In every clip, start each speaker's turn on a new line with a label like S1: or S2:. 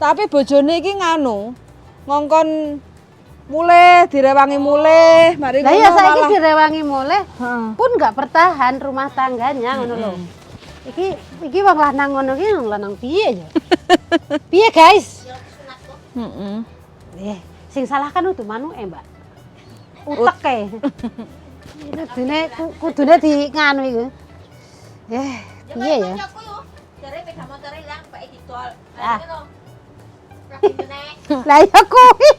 S1: Tapi bojone iki nganu, ngongkon mulih, direwangi mulih, mari
S2: Lah ya
S1: ngono
S2: saiki
S1: malah.
S2: Direwangi mulih
S1: Heeh.
S2: pun nggak bertahan rumah tangganya ngono lho. Iki iki wong lanang ngono iki, wong lanang piye ya? Piye, guys?
S1: Heeh.
S2: Eh, sing salah kan udu manuke, Mbak. Uteke. Kudune kudune di nganu iku. Eh, piye ya?
S3: Kancaku yo, jare sepeda motore ilang, Pak, didol.
S2: Ah.
S3: Lah ngono. Rapi meneh.
S2: Lah ya kuwi.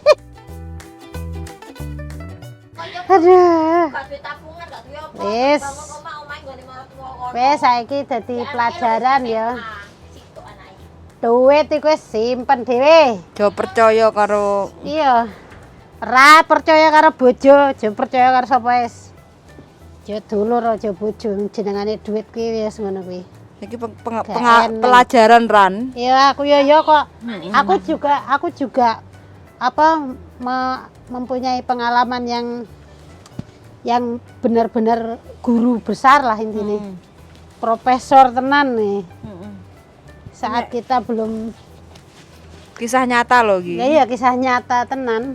S3: Kancaku
S2: Aduh.
S3: gak duwe tabungan, gak duwe apa.
S2: Wis.
S3: Bangun omah, omahe nggone maratuwa kono.
S2: Wes saiki dadi
S3: Ya, anake
S2: pelajaran
S3: wis
S2: ya.
S3: SMA, sitok anake.
S2: Duit iku wis simpen dhewe.
S1: Aja percaya karo
S2: Iya. Ra percaya karo bojo, aja percaya karo sapa wis. Aja dulur, aja bojo, jenengane duit kuwi wis ngono kuwi.
S1: Iki
S2: Gak eneng.
S1: pelajaran, Ran.
S2: Iya, aku yo yo kok. Aku juga apa mempunyai pengalaman yang benar-benar guru besar lah intinya. Profesor tenan nih. Saat kita belum
S1: Kisah nyata loh iki.
S2: Ya iya, kisah nyata tenan.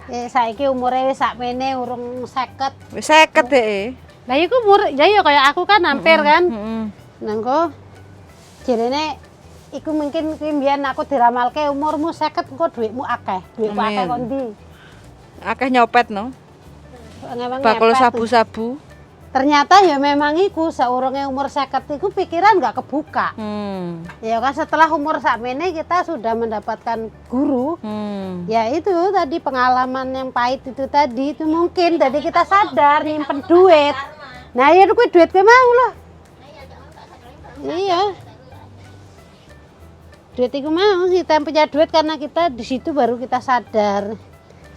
S2: Eh, saiki umure wis sakmene, urung 50.
S1: Wis 50 dhek.
S2: Lah iku umur ya iya, kayak aku kan hampir kan. Nangko jarene iku mungkin kuwi mbiyen aku diramalke umurmu 50 engko duitmu akeh. Duitku akeh
S1: Amin.
S2: kok ndi?
S1: Akeh nyopet no.
S2: Ngewang
S1: Bakul
S2: ngepet.
S1: sabu-sabu.
S2: Ternyata ya memang iku saurunge umur 50 iku pikiran nggak kebuka. Ya kan, setelah umur sakmene kita sudah mendapatkan guru. Ya itu tadi, pengalaman yang pahit itu tadi itu mungkin jadi kita sadar nyimpen duit. Nah ya kuwi duit kuwi mau loh. Iya. Duit itu mau, kita punya duit karena kita di situ baru kita sadar.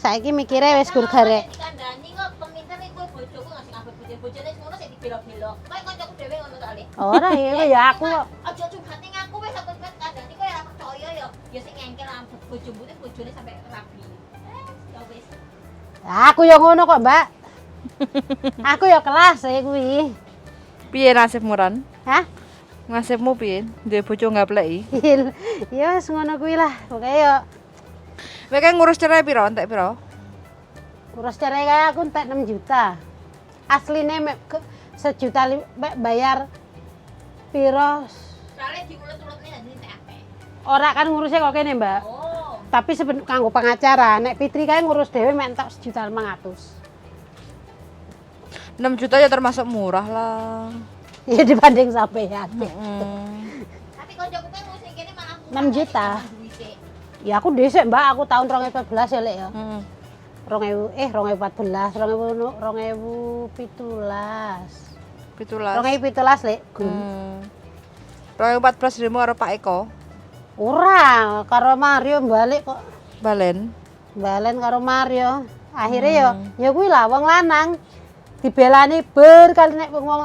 S2: Saiki mikirnya wis gur garek.
S3: Dikandani kok peminter iku bojoku ngasih ngabet bojo, bojone ngono sik dibelok-belok. Kayak kancaku dhewe ngono to, Ale.
S2: Ora ya, ya aku kok.
S3: Aja curhat ning aku wis, aku wis kandani kok ya ora percaya ya. Ya sing ngengkel ambek bojomu itu bojone sampai rabi. Eh, ya wis.
S2: Aku ya ngono kok, Mbak. Aku ya kelas ya kuwi.
S1: Piye nasibmu, Ran?
S2: Hah?
S1: Nasibmu piye? Duwe bojo gapleki.
S2: Ya wis ngono kuwi lah. Pokoke ya
S1: Kowe kae ngurus cerai piro? Entek piro?
S2: Ngurus cerai kayak aku entek 6 juta. Asline mek sejuta mek bayar piro?
S3: Soale diulet-uletne dadi entek akeh.
S2: Ora kan ngurusnya kok kene, Mbak.
S3: Oh.
S2: Tapi kanggo pengacara, nek Fitri kae ngurus dhewe mek entek 1.500.000.
S1: 6 juta ya termasuk murah lah.
S2: Ya dibanding sampean.
S3: Tapi kancaku kan ngurus kene malah
S2: 6 juta. Ya aku dhisik, Mbak, aku tahun 2014 ya, Lek ya. 2000, eh, 2014, 2000, 2017.
S1: 17.
S2: 2017, Lek. Gun.
S1: 2014 dirimu karo Pak Eko.
S2: Ora, karo Mario balik kok.
S1: Balen.
S2: Balen karo Mario. Akhirnya ya ya kuwi lah, wong lanang dibelani berkali, nek wong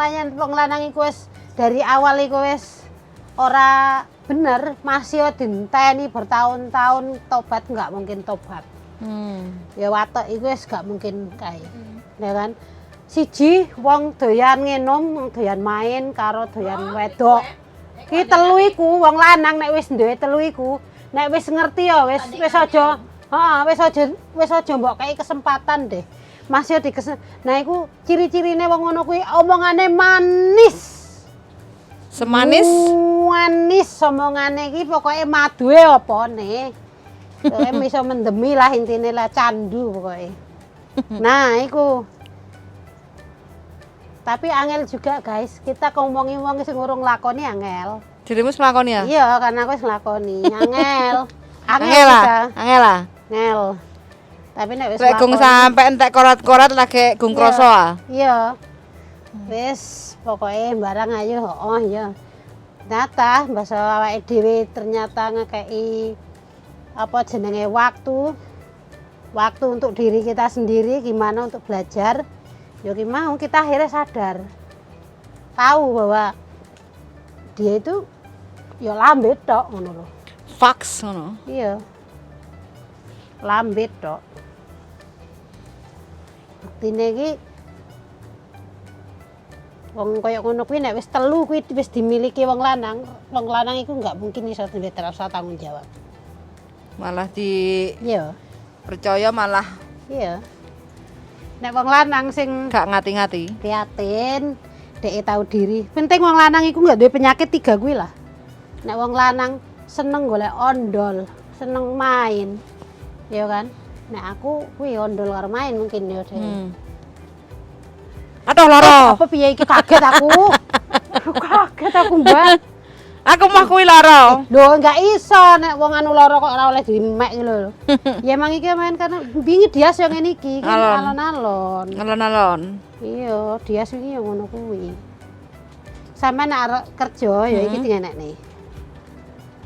S2: lanang iku wis dari awal iku wis ora bener, masih yo dienteni bertahun-tahun tobat, nggak mungkin tobat. Ya watek iku wis gak mungkin kae. Ya kan? Siji wong doyan nginum, wong doyan main karo doyan wedok. Ki telu iku wong lanang nek wis duwe telu iku, nek wis ngerti ya wis wis aja, heeh, wis aja mbok kei kesempatan deh. Masih di Nah iku ciri-cirine wong ngono kuwi omongane manis.
S1: Semanis.
S2: Manis omongane iki, pokoke maduhe opone. Pokoke iso mendemi lah intine lah, candu pokoke. Nah, iku. Tapi angel juga, guys, kita ngomongi wong sing urung lakoni angel.
S1: Dirimu wis nglakoni ya?
S2: Iya, karena aku wis nglakoni. Angel. Angel
S1: Angel lah,
S2: kita.
S1: Angel lah.
S2: Angel. Tapi nek wis
S1: Lek gung
S2: nglakoni-
S1: sampe entek korat-korat lagi gung kroso ah.
S2: Iya. Wis pokoke barang ayo, oh iya. Ternyata bahasa awake dhewe ternyata ngekei apa jenenge waktu waktu untuk diri kita sendiri, gimana untuk belajar ya ki mau kita akhirnya sadar, tahu bahwa dia itu ya lambe tok ngono lho.
S1: Fax ngono.
S2: Iya, lambe tok. Buktine iki Wong koyo ngono kuwi nek wis telu kuwi wis dimiliki wong lanang iku nggak mungkin iso duwe rasa tanggung jawab.
S1: Malah di
S2: Iya,
S1: percaya malah
S2: iya. Nek wong lanang sing
S1: gak ngati-ngati.
S2: prihatin, dhek tahu diri. Penting wong lanang iku nggak duwe penyakit tiga kuwi lah. Nek wong lanang seneng golek ondol, seneng main. Ya kan? Nek aku kuwi ondol karo main mungkin ya dhek.
S1: Aduh loro.
S2: Apa piye iki, kaget aku. Kaget aku, Mbak.
S1: Aku mah kuwi loro.
S2: Lho, enggak iso nek wong anu lara kok ora oleh dimek iki lho. Ya emang iki main karena wingi Dias yang ngene iki, iki
S1: Alon.
S2: alon-alon.
S1: Alon-alon.
S2: Iya, Dias wingi ya ngono kuwi. Sampe nek arep kerja ya iki dingenekne.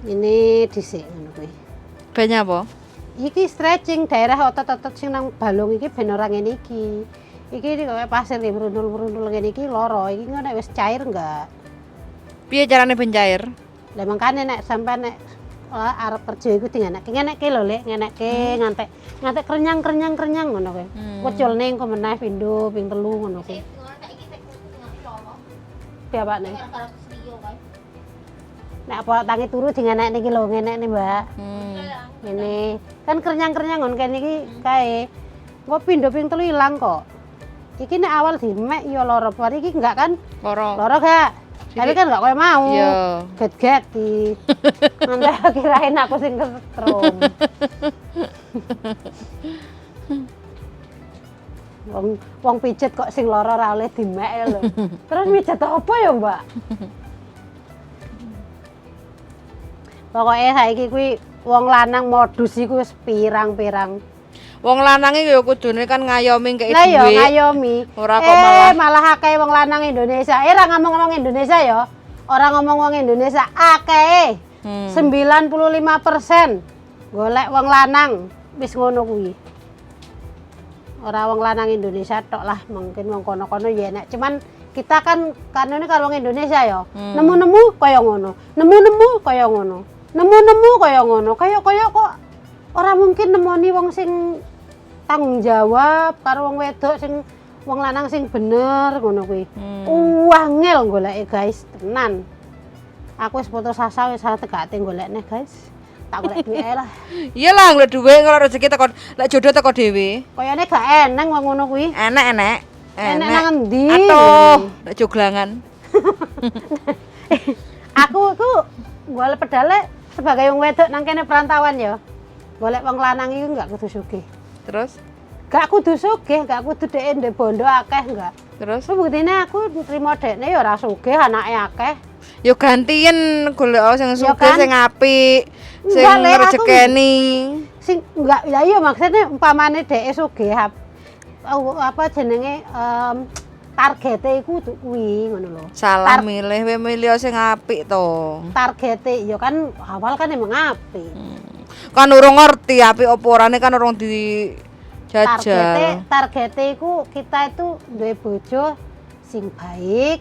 S2: Ini dhisik ngono kuwi.
S1: Ben apa?
S2: Iki stretching daerah otot-otot sing nang balung iki ben ora ngene iki. Iki kaya pasir iki merundul-merundul ngene iki lara. Iki engko nek wis cair enggak.
S1: Piye carane ben cair?
S2: Lah mangkane nek sampean nek arep kerja iku dingenekke, ngenekke lho, Lek, ngenekke ngantek ngantek krenyang-krenyang krenyang ngono kuwi. Kuculne engko meneh pindho ping telu ngono kuwi.
S3: Sing ngono saiki sing tinggal loro.
S2: Piye?
S3: Gara-gara keselio kae.
S2: Nek apa tangi turu dingenekne iki lho, ngenekne, Mbak. Ngene. Kan krenyang-krenyang ngono kene iki kae. Engko pindho ping telu ilang kok. Iki nek awal dimek ya lara, bar iki enggak kan?
S1: Loro.
S2: Lara gak? Tapi kan enggak koyo mau.
S1: Iya.
S2: Get-get di. Nanti kirain aku sing kesetrum. Wong wong pijet kok sing lara ora oleh dimek ya lho. Terus mijet apa ya, Mbak? Pokoke saiki kuwi wong lanang modus iku wis pirang-pirang.
S1: Wong lanang iki ya kudune kan ngayomi kei
S2: Lah ya
S1: dhuwit.
S2: ngayomi.
S1: Ora kok malah-
S2: Malah akeh wong lanang Indonesia. Ora ngomong-ngomong Indonesia ya. Ora ngomong wong Indonesia akeh. 95% golek wong lanang wis ngono kuwi. Ora wong lanang Indonesia tok lah, mungkin wong kono-kono ya enek. Cuman kita kan karena ini kalau wong Indonesia ya, nemu-nemu kaya ngono, nemu-nemu kaya ngono, nemu-nemu kaya ngono, kaya-kaya kok ora mungkin nemoni wong sing tanggung jawab karo wong wedok sing wong lanang sing bener ngono kuwi. Uangel goleke guys, tenan. Aku wis putus asa, wis tegake golekne guys. Tak golek duit ae lah.
S1: Iya lah, golek dhuwit kalau rezeki teko, lek jodoh teko dhewe.
S2: Kayane gak eneng wong ngono kuwi.
S1: Enek enek.
S2: Enek nang endi?
S1: Atuh, lek joglangan.
S2: Aku iku golek pedale sebagai wong wedok nang kene perantauan ya. Golek wong lanang iku enggak kudu sugih.
S1: Terus?
S2: Gak kudu sugih, gak kudu dhek ndek bondo akeh enggak.
S1: Terus?
S2: Terus buktine aku nrimo dekne ya ora sugih, anake akeh.
S1: Yo gantien golek sing
S2: Ya
S1: sugih,
S2: kan?
S1: sing apik, sing
S2: Enggak, Le, aku-
S1: ngrejekeni.
S2: Sing enggak ya iya maksudnya umpamane dhek sugih apa jenenge targete iku kudu kuwi ngono lho.
S1: Salah milih, kowe milih sing apik to.
S2: Targete ya kan awal kan emang apik.
S1: Kan urung ngerti apik apa orane, kan urung dijajal.
S2: Targete iku kita itu duwe bojo sing baik,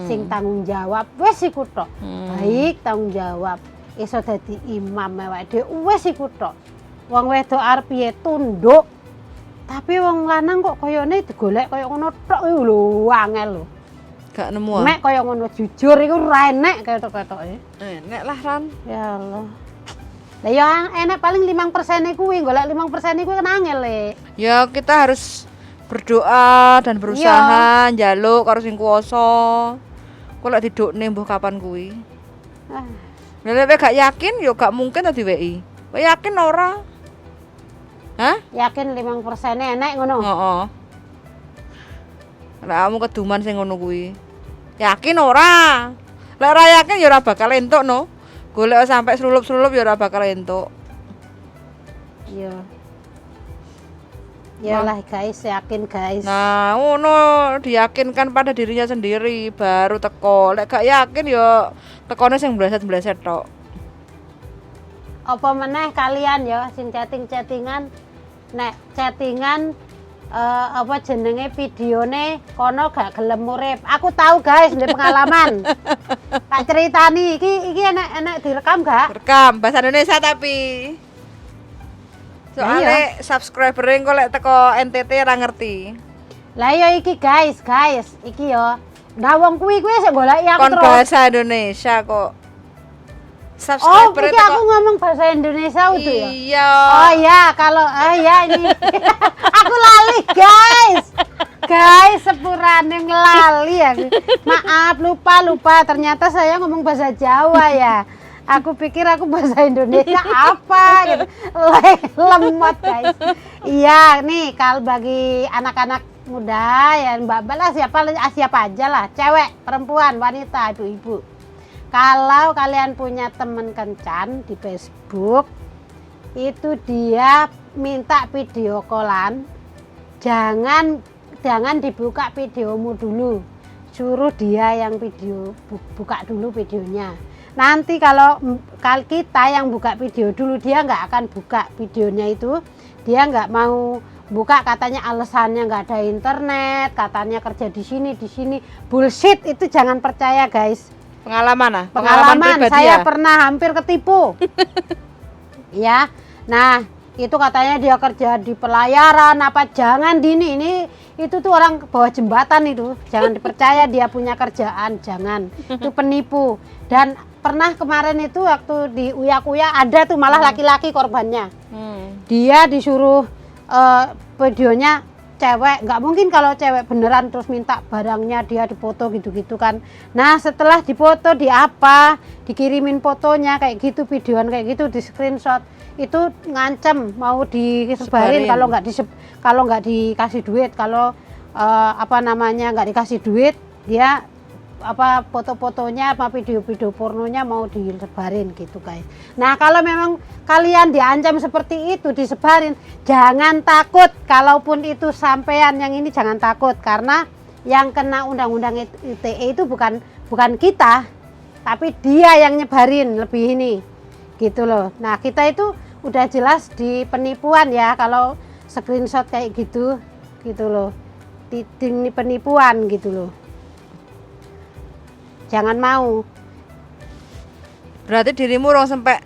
S2: sing tanggung jawab, wis iku tok. Baik, tanggung jawab, iso dadi imam awake dhewe, wis iku tok. Wong wedok arep piye tunduk. Tapi wong lanang kok koyone digolek kaya ngono tok iku lho angel lho.
S1: Gak nemu ah.
S2: Mek kaya ngono jujur iku ora enek ketok-ketoke.
S1: Enek lah Ran.
S2: Ya Allah. Lah ya enek paling 5% kuwi, golek 5% kuwi kan angel, Le.
S1: Ya kita harus berdoa dan berusaha njaluk karo sing kuwasa. Kok lek didukne mbuh kapan kuwi.
S2: Ah,
S1: Lah lek gak yakin ya gak mungkin to diweki. Kowe yakin ora? Hah?
S2: Yakin 5% enek ngono.
S1: Heeh. Lek kamu keduman sing ngono kuwi. Yakin ora? Lek ora yakin ya ora bakal entuk no. Golek sampai selulup-selulup ya ora bakal entuk.
S2: Iya. Yalah guys, yakin guys.
S1: Nah, ngono diyakinkan pada dirinya sendiri baru teko. Lek gak yakin ya tekone sing bleset-bleset tok.
S2: Apa meneh kalian ya sing chatting-chattingan, nek chattingan apa jenenge videone kono gak gelem urip. Aku tahu guys, ndek pengalaman. Tak ceritani iki iki enek-enek direkam gak?
S1: Rekam bahasa Indonesia tapi. Soalnya subscriber engko lek teko NTT ora ngerti.
S2: Lah iya iki guys, guys, iki yo. Nah, wong kuwi kuwi sik goleki aku
S1: Kon
S2: terus.
S1: bahasa Indonesia kok.
S2: Oh,
S1: Subscriber
S2: iki aku ngomong bahasa Indonesia udah ya?
S1: Iya.
S2: Oh iya, kalau ah ya ini aku lali, guys. Guys, sepurane ngelali aku. Maaf, lupa lupa. Ternyata saya ngomong bahasa Jawa ya. Aku pikir aku bahasa Indonesia apa gitu. Lemot, guys. Iya, nih kalau bagi anak-anak muda ya, mbak-mbak lah, siapa siapa aja lah, cewek, perempuan, wanita, ibu-ibu. Kalau kalian punya temen kencan di Facebook, itu dia minta video callan, jangan jangan dibuka videomu dulu, suruh dia yang video buka dulu videonya. Nanti kalau kalau kita yang buka video dulu, dia nggak akan buka videonya itu. Dia nggak mau buka, katanya alasannya nggak ada internet, katanya kerja di sini di sini. Bullshit itu, jangan percaya, guys.
S1: Pengalaman ah?
S2: Pengalaman,
S1: pribadi
S2: saya
S1: ya?
S2: Pernah hampir ketipu ya. Nah, itu katanya dia kerja di pelayaran apa, jangan di ini itu tuh orang bawah jembatan itu, jangan dipercaya dia punya kerjaan, jangan, itu penipu. Dan pernah kemarin itu waktu di Uya-Kuya ada tuh malah laki-laki korbannya. Dia disuruh videonya cewek, nggak mungkin kalau cewek beneran, terus minta barangnya dia dipoto gitu-gitu kan. Nah, setelah dipoto di apa, dikirimin fotonya kayak gitu, videoan kayak gitu, di screenshot itu, ngancem mau disebarin
S1: Sebarin.
S2: Kalau nggak dikasih duit, kalau apa namanya, nggak dikasih duit, dia apa, foto-fotonya apa video-video pornonya mau disebarin gitu, guys. Nah, kalau memang kalian diancam seperti itu, disebarin, jangan takut. Kalaupun itu sampean yang ini, jangan takut, karena yang kena undang-undang ITE itu bukan bukan kita, tapi dia yang nyebarin lebih ini gitu loh. Nah, kita itu udah jelas di penipuan ya kalau screenshot kayak gitu gitu loh. Di penipuan gitu loh. Jangan mau.
S1: Berarti dirimu rong sampai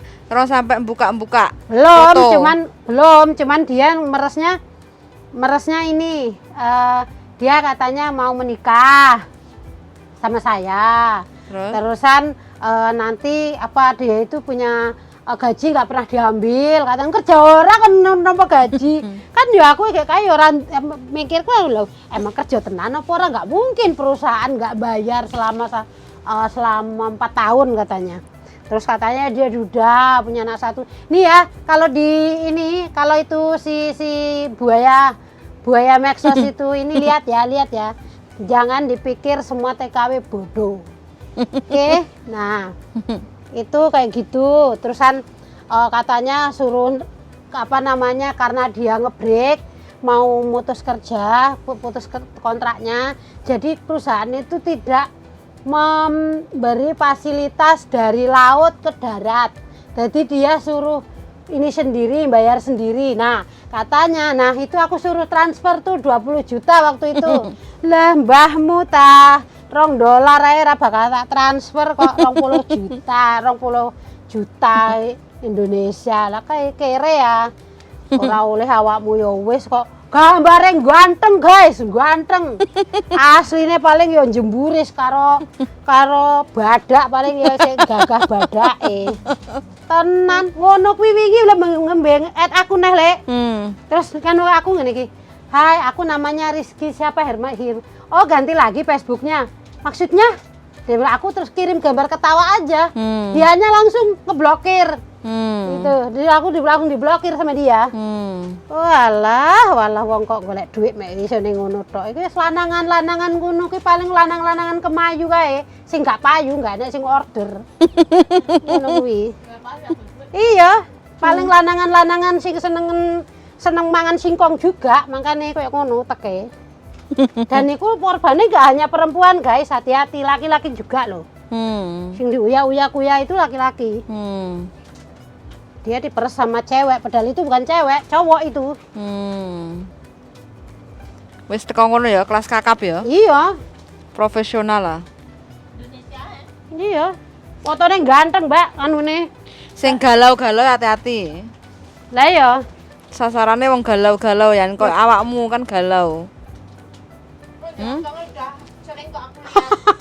S1: buka-buka
S2: Belum,
S1: foto?
S2: Cuman belum, cuman dia meresnya meresnya ini dia katanya mau menikah sama saya.
S1: Terus?
S2: Terusan nanti apa, dia itu punya gaji nggak pernah diambil, katanya kerja orang kan nampa gaji kan ya. Aku kayak kayak orang mikir kan loh, emang kerja tenan apa ora? Nggak mungkin perusahaan nggak bayar selama 4 tahun katanya. Terus katanya dia duda, punya anak satu. Nih ya, kalau di ini, kalau itu si si buaya buaya medsos itu, ini lihat ya, lihat ya, jangan dipikir semua TKW bodoh, oke? Nah, itu kayak gitu. Terusan katanya suruh apa namanya, karena dia ngebreak, mau mutus kerja, putus kontraknya, jadi perusahaan itu tidak memberi fasilitas dari laut ke darat, jadi dia suruh ini sendiri, bayar sendiri. Nah, katanya, nah itu aku suruh transfer tuh 20 juta waktu itu. Lah, mbahmu ta, 2 dolar ae ora bakal tak transfer kok 20 juta, 20 juta Indonesia lah, kayak kere ya ora oleh awakmu. Ya wis kok gambare ganteng, guys, ganteng. Asline paling ya jemburis karo karo badak, paling ya sing gagah badake. Tenan ngono kuwi wingi lho ngembeng add aku neh, Lek. Terus kan aku ngene iki. "Hai, aku namanya Rizky siapa Herma Hir." "Oh, ganti lagi Facebooknya." "Maksudnya?" Dia bilang, aku terus kirim gambar ketawa aja. Dianya langsung ngeblokir. Gitu. Jadi aku langsung diblokir sama dia. Walah, walah, wong kok golek duit mek iso ning ngono tok. Iki wis lanangan-lanangan ngono ki paling lanang-lanangan kemayu kae. Sing gak payu gak enek sing order. Ngono kuwi. Iya, paling lanangan-lanangan sing seneng seneng mangan singkong juga, makanya kayak ngono teke. Dan itu korbannya gak hanya perempuan, guys, hati-hati, laki-laki juga loh. Sing diuya-uya kuya itu laki-laki. Dia diperes sama cewek, padahal itu bukan cewek, cowok itu.
S1: Wis teko ngono ya, kelas kakap ya.
S2: Iya,
S1: Profesional lah.
S3: Indonesia ya.
S2: Iya. Fotone ganteng, Mbak, anune.
S1: Sing galau-galau hati-hati.
S2: Lah ya,
S1: Sasarannya wong galau-galau ya, kok awakmu kan galau.
S3: Udah sering kok aku lihat.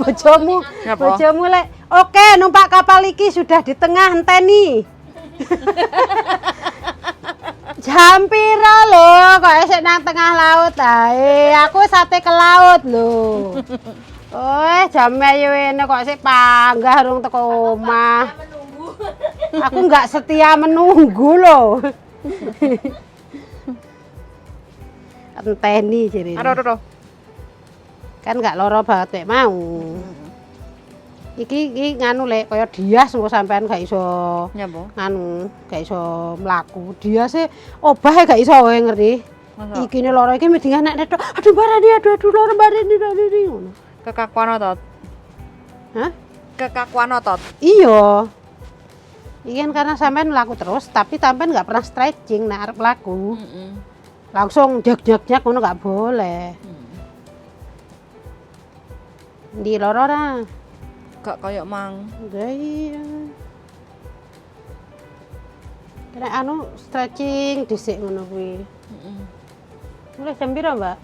S2: Bojomu,
S1: Nyapa?
S2: bojomu lek oke numpak kapal iki sudah di tengah enteni. Jam piro lho kok esek nang tengah laut ae. Aku sate ke laut lho. Oh, jam ayo ini kok sik panggah rung teko omah.
S3: Menunggu.
S2: Aku nggak setia menunggu loh. Enteni jadi.
S1: Aduh, aduh, aduh.
S2: Kan nggak loro banget nek mau. Iki iki nganu lek kaya Dias engko sampean gak iso
S1: Nyapa?
S2: nganu, gak iso mlaku. Dias e obah gak iso kowe ngerti.
S1: Masa?
S2: Iki ne loro iki mesti nek tok. Aduh barani aduh aduh loro barani barani ngono.
S1: Kekakuan otot.
S2: Hah?
S1: Kekakuan otot.
S2: Iya. Iki kan karena sampean mlaku terus, tapi sampean nggak pernah stretching nek arep mlaku.
S1: Heeh.
S2: Langsung jak-jak-jak ngono gak boleh. Ndi loro ora?
S1: Gak koyok mang.
S2: Lah iya. Kena anu stretching dhisik ngono kuwi.
S1: Heeh.
S2: Mulai jam piro, Mbak?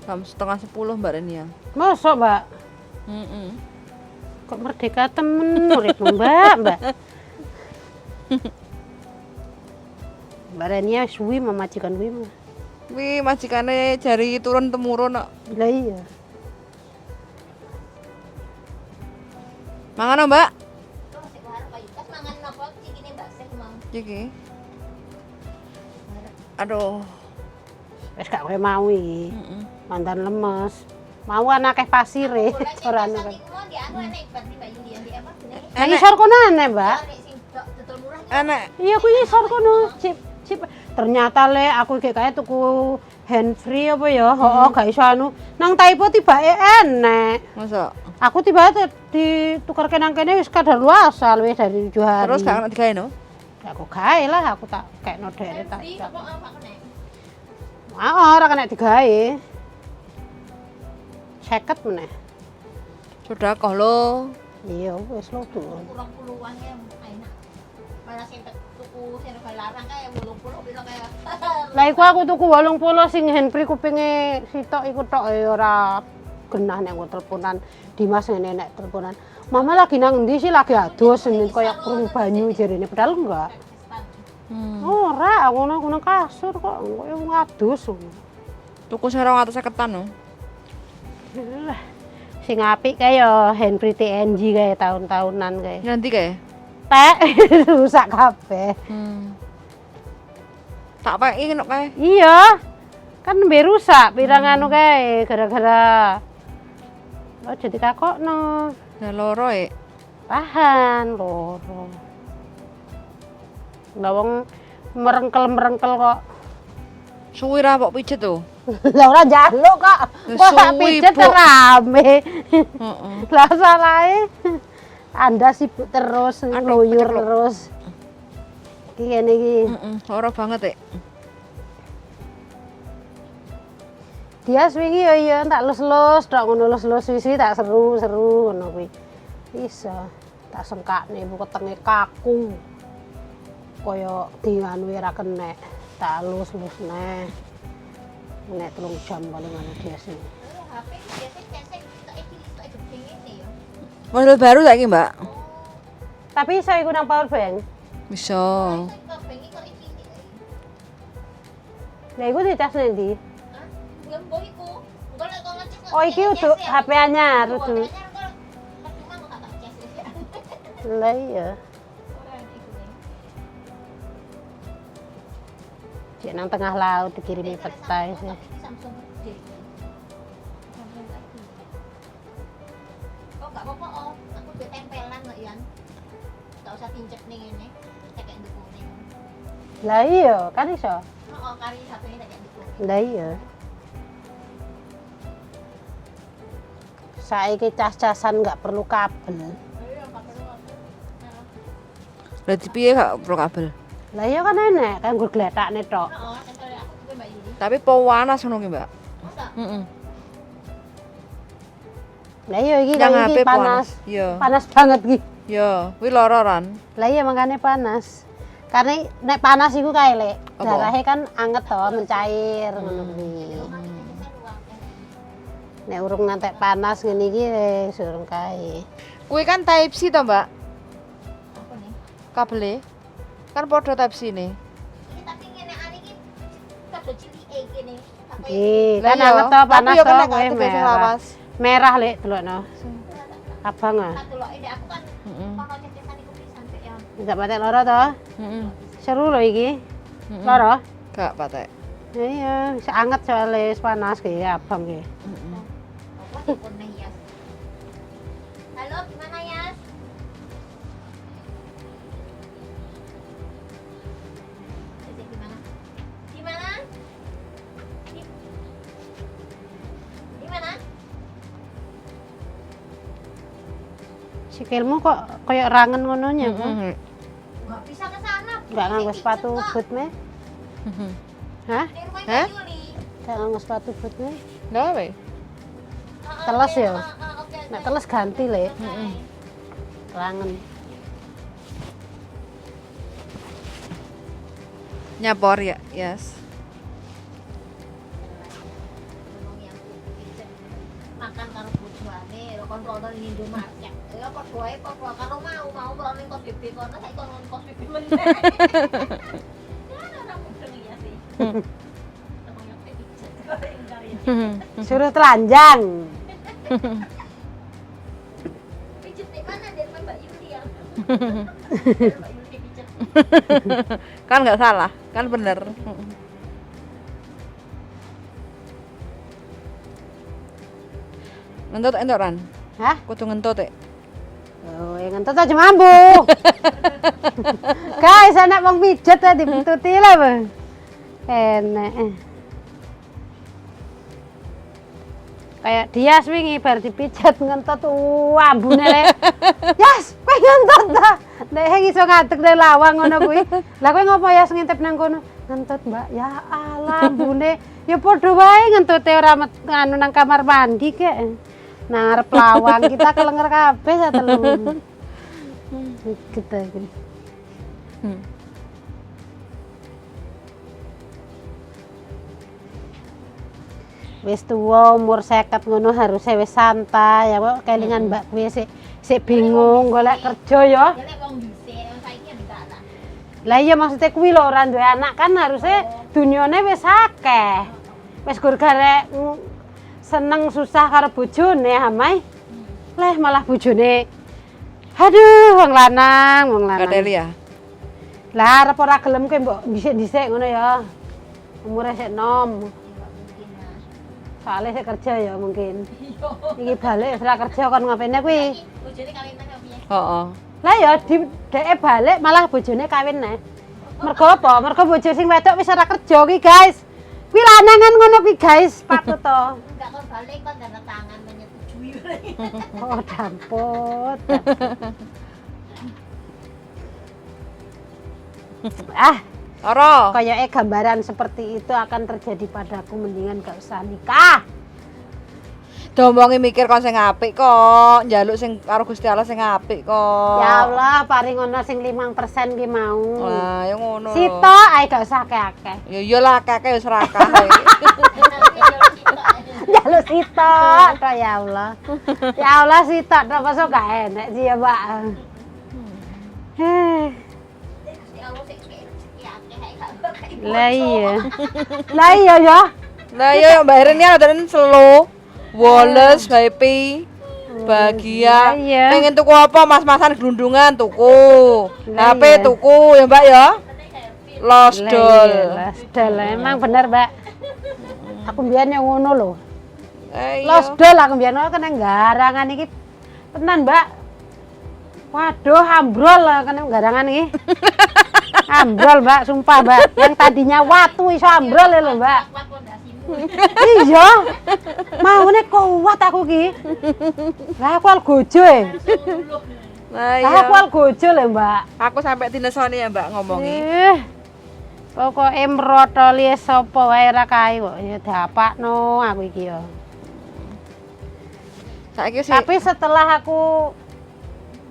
S1: Jam 9.30 Mbak Renia.
S2: Mosok, Mbak?
S1: Heeh.
S2: Kok merdeka temen uripmu, Mbak, Mbak. Mbak Renia suwi memajikan kuwi. Mbak.
S1: Wih, majikane jari turun temurun kok.
S2: Lah iya.
S1: Mangan Mbak?
S3: Kok sik warung Pak Yukas mangan napa cikine Mbak Sih mau.
S1: Iki. Aduh.
S2: Wis gak kowe mau iki.
S1: Heeh.
S2: Mantan lemes. Mau kan akeh pasire,
S3: Golek
S2: ora anu
S3: sing
S2: kan.
S3: iku mau di anu enek berarti Mbak Yuli di apa jenenge?
S2: Nang isor kono aneh, Mbak.
S3: Enek sing dodol murah iki.
S1: Enek.
S2: Iya, aku isor kono. Cip, cip. Ternyata le aku iki kae tuku hand free apa ya? Heeh, gak iso anu. Nang Taipo tibake enek.
S1: Masa?
S2: Aku tiba ditukarke nang kene wis kadaluarsa luwih dari 7 hari.
S1: Terus gak kena digawe no?
S2: Ya aku gawe lah, aku tak kekno dhewe tak.
S3: Free apa apa kena?
S2: Ah, ora kena digawe. 50 meneh.
S1: Sedekah lho.
S2: Iya, wis lho.
S3: Kurang puluhan ya enak. Malah sing tuku sing rega larang kae 80 piro kae.
S2: Lah iku aku tuku 80 sing handfree kupinge sitok iku tok ya ora genah nek nggo teleponan. Dimas ngene nek teleponan. Mama lagi nang endi sih lagi adus ngene kaya krungu banyu jarene padahal enggak. Ora, aku nang nang kasur kok koyo wong adus ngono.
S1: Tuku sing 250-an no.
S2: Lah, sing apik kae ya handfree TNG kae tahun-tahunan kae.
S1: Nanti kae.
S2: Tek rusak kabeh.
S1: Tak peki nek kae.
S2: Iya. Kan nembe rusak pirang anu kae gara-gara oh jadi kakokno.
S1: Lah loro e.
S2: Tahan loro. Lah wong merengkel-merengkel kok.
S1: Suwi ra mbok pijet to.
S2: Lah ora njaluk kok.
S1: Lah
S2: Kok tak
S1: suwi,
S2: pijet
S1: Bu.
S2: rame.
S1: Heeh.
S2: Lah salahe Anda sibuk terus,
S1: Aduh,
S2: ngluyur
S1: keceklok.
S2: terus. Iki kene iki.
S1: Heeh, loro banget e.
S2: Dia wingi ya iya tak lus-lus, tok ngono lus-lus suwi-suwi tak seru-seru ngono kuwi. Iso tak sengkakne ibu wetenge kaku. Kaya dianu ora kenek, tak lus-lus neh. Nek 3 jam paling anu dia sih.
S3: HP biasa cesek tok iki tok gede ngene ya.
S1: Model baru saiki, Mbak.
S2: Tapi iso iku nang power bank.
S1: Bisa.
S3: Kok bengi kok iki iki.
S2: Lah iku dicas ning ndi?
S3: Hah? Ya mbok iku. Engko lek kok ngecek
S2: Oh iki udah HP anyar udah.
S3: Percuma kok gak tak ces.
S2: Lah iya.
S3: Ora enek iku ning.
S2: Cek nang tengah laut dikirimi peta sih.
S3: Tapi iki Samsung gede. Samsung lagi. Oh, gak apa-apa, oh. Aku duwe tempelan kok, Yan. Gak usah tincep ning ngene. Tekek ndukune.
S2: Lah iya, kan iso.
S3: Heeh, kari HP-ne tekek ndukune.
S2: Lah iya. Saiki cas-casan nggak perlu kabel.
S3: Iya, gak perlu aku. Heeh.
S1: Lah piye gak perlu kabel?
S2: Lah iya kan enek, kan nggo gletakne tok.
S3: Heeh, tempel aku duwe Mbak Yuli.
S1: Tapi panas ngono ki, Mbak.
S3: Masa?
S1: Heeh.
S2: Lah iya iki
S1: Yang
S2: kan iki
S1: HP
S2: panas.
S1: panas. Iya.
S2: Panas banget iki.
S1: Yo, kuwi loro ran.
S2: Lah iya makanya panas. Karena nek panas iku kae lek,
S1: Apa?
S2: darahnya kan anget to, mencair ngono kuwi. Nek urung ngantek panas ngene iki wis urung kae.
S1: Kuwi kan type C to, Mbak?
S3: Apa nih?
S1: Kabele. Kan padha type C nih.
S3: Ini tapi ngene iki padha cilike kene.
S2: Iki
S1: Lah
S2: kan
S1: iya,
S2: anget to
S1: tapi
S2: panas
S1: yo
S2: to
S1: kena
S2: kowe
S1: gak sing
S2: merah.
S1: lawas.
S2: Merah lek delokno. Abang ah.
S3: Tak deloke ndek aku kan
S1: Heeh.
S3: kono cetesan iku pisan sik ya.
S2: Enggak patek loro to?
S1: Heeh.
S2: Seru lho iki. Loro?
S1: Gak patek.
S2: Iya, wis anget soalnya wis panas ki abang ki.
S1: Heeh.
S3: Apa telepon nih Yas? Halo, gimana Yas? Jadi gimana? Gimana? Di mana?
S2: Sikilmu kok koyo rangen ngono nya, Bu?
S1: Heeh.
S3: Nggak bisa ke sana. Bu.
S2: Enggak nganggo
S3: Pijet
S2: sepatu
S3: kok.
S2: boot me? Hah?
S3: Di rumah
S1: Hah?
S3: Mbak Yuli.
S2: Enggak nganggo sepatu boot me?
S1: Lah we.
S3: Heeh,
S2: Teles
S3: oke,
S2: ya?
S3: heeh, oke, oke.
S2: Nek teles ganti le,
S3: Oke.
S2: rangen.
S1: Nyapor ya, Yes.
S3: Ngomong yang pijet. Makan karo bojone, lho kon rono ning Indomaret. Ya padha wae padha karo mau mau rono ning kos BB kono saiki kon rono kos BB meneh. Ya ora mudeng ya sih. Ngomong yang pijet kok engkar ya.
S2: Suruh telanjang.
S3: Pijet di mana dari rumah Mbak Yuli ya? Dari Mbak Yuli pijet.
S1: Kan nggak salah, kan bener. Ngentut entuk Ran?
S2: Hah?
S1: Kudu ngentut e.
S2: Oh, ya ngentut aja mampu. Guys, anak wong pijet ya dipentuti lah, Bang. Enak. Kayak Dias wingi bar dipijet ngentut ambune le. Yas, kowe ngentut ta? Nek iso ngadeg nang lawang ngono kuwi. Lah kowe ngopo Yas ngintip nang kono? Ngentut, Mbak. Ya Allah, ambune. Ya padha wae ngentute ora nganu nang kamar mandi kek. Nang ngarep lawang kita kelenger kabeh satelu. Gitu iki. Wis tuwa umur 50 ngono harusnya wis santai ya kok kelingan Mbak kuwi sik sik bingung golek kerja ya.
S3: Ya lek wong dhisik, wong saiki ya enggak lah.
S2: Lah iya maksudnya kuwi lho ora duwe anak kan harusnya dunyane wis akeh. Wis gur garek seneng susah karo bojone amai. Leh malah bojone aduh wong lanang, wong lanang.
S1: Gadeli ya.
S2: Lah arep ora gelem kowe mbok dhisik-dhisik ngono ya. Umure sik nom.
S3: Ya enggak mungkin lah.
S2: Soalnya sik kerja ya mungkin. Iki balik wis ora kerja kon ngapene kuwi.
S3: Saiki bojone kawin nang piye?
S1: Heeh.
S2: Lah ya di dheke balik malah bojone kawin neh. Mergo apa? Mergo bojo sing wedok wis ora kerja ki, guys. Kuwi lanangan ngono kuwi, guys. Patut to.
S3: Enggak kon balik kon tanda tangan menyetujui.
S2: Oh, damput. Ah,
S1: Ora.
S2: kayaknya gambaran seperti itu akan terjadi padaku, mendingan gak usah nikah.
S1: Diomongi mikir kon sing apik kok, njaluk sing karo Gusti Allah sing apik kok.
S2: Ya Allah, paring ono sing 5% ki mau.
S1: Lah, ya ngono.
S2: Sitok ae gak usah akeh-akeh.
S1: Ya iyalah kakek wis serakah.
S2: Jaluk sitok tok ya Allah. Ya Allah sitok tok masa gak enek sih ya, Mbak. Heh.
S3: Gusti Allah sing kei rezeki akeh ae gak bakal.
S2: Lah iya. Lah iya ya.
S1: Lah iya Mbak Erin ya ada slow, woles, happy, bahagia.
S2: Lah iya.
S1: Pengen tuku apa mas-masan gelundungan tuku.
S2: Lah
S1: HP
S2: iya.
S1: tuku ya Mbak ya. Los
S2: Lah
S1: dol.
S2: iya, Los dol emang bener, Mbak. Aku mbiyen yang ngono lho.
S1: Eh, iya.
S2: Los dol aku mbiyen kena garangan iki. Tenan, Mbak. Waduh, ambrol lah kena garangan iki. Ambrol, Mbak, sumpah, Mbak. Yang tadinya watu iso ambrol lho, Mbak.
S3: Kuat pondasimu.
S2: Iya. Maune kuat aku ki. Lah aku algojo e.
S1: Lah
S2: Lah
S1: iya.
S2: aku algojo lho, Mbak.
S1: Aku sampai dinesoni ya Mbak ngomongi.
S2: Eh. Pokoke mrotoli sapa wae ra kae kok ya diapakno aku iki ya.
S1: Saiki sih
S2: Tapi setelah aku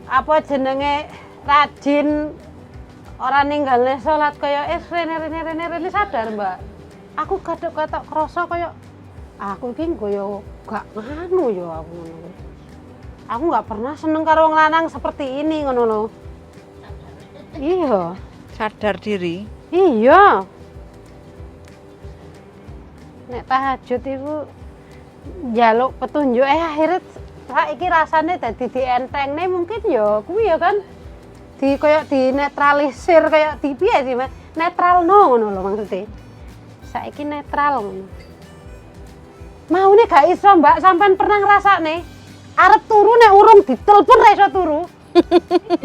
S2: apa jenenge rajin ora ninggalne salat kaya rene rene rene rene sadar, Mbak. Aku kadok-kadok krasa kaya Aku iki koyo gak nganu ya aku ngono kuwi. Aku nggak pernah seneng karo wong lanang seperti ini ngono lho. Iya.
S1: Sadar diri.
S2: Iya. Nek tahajud iku njaluk petunjuk akhirnya saiki rasane dadi dientengne mungkin ya kuwi ya kan. Di koyo dinetralisir kayak di piye sih, Mas? Netralno ngono lho maksudnya. Saiki netral ngono. Maune gak iso, Mbak, sampean pernah ngrasakne? Arep turu nek urung ditelepon ra iso turu.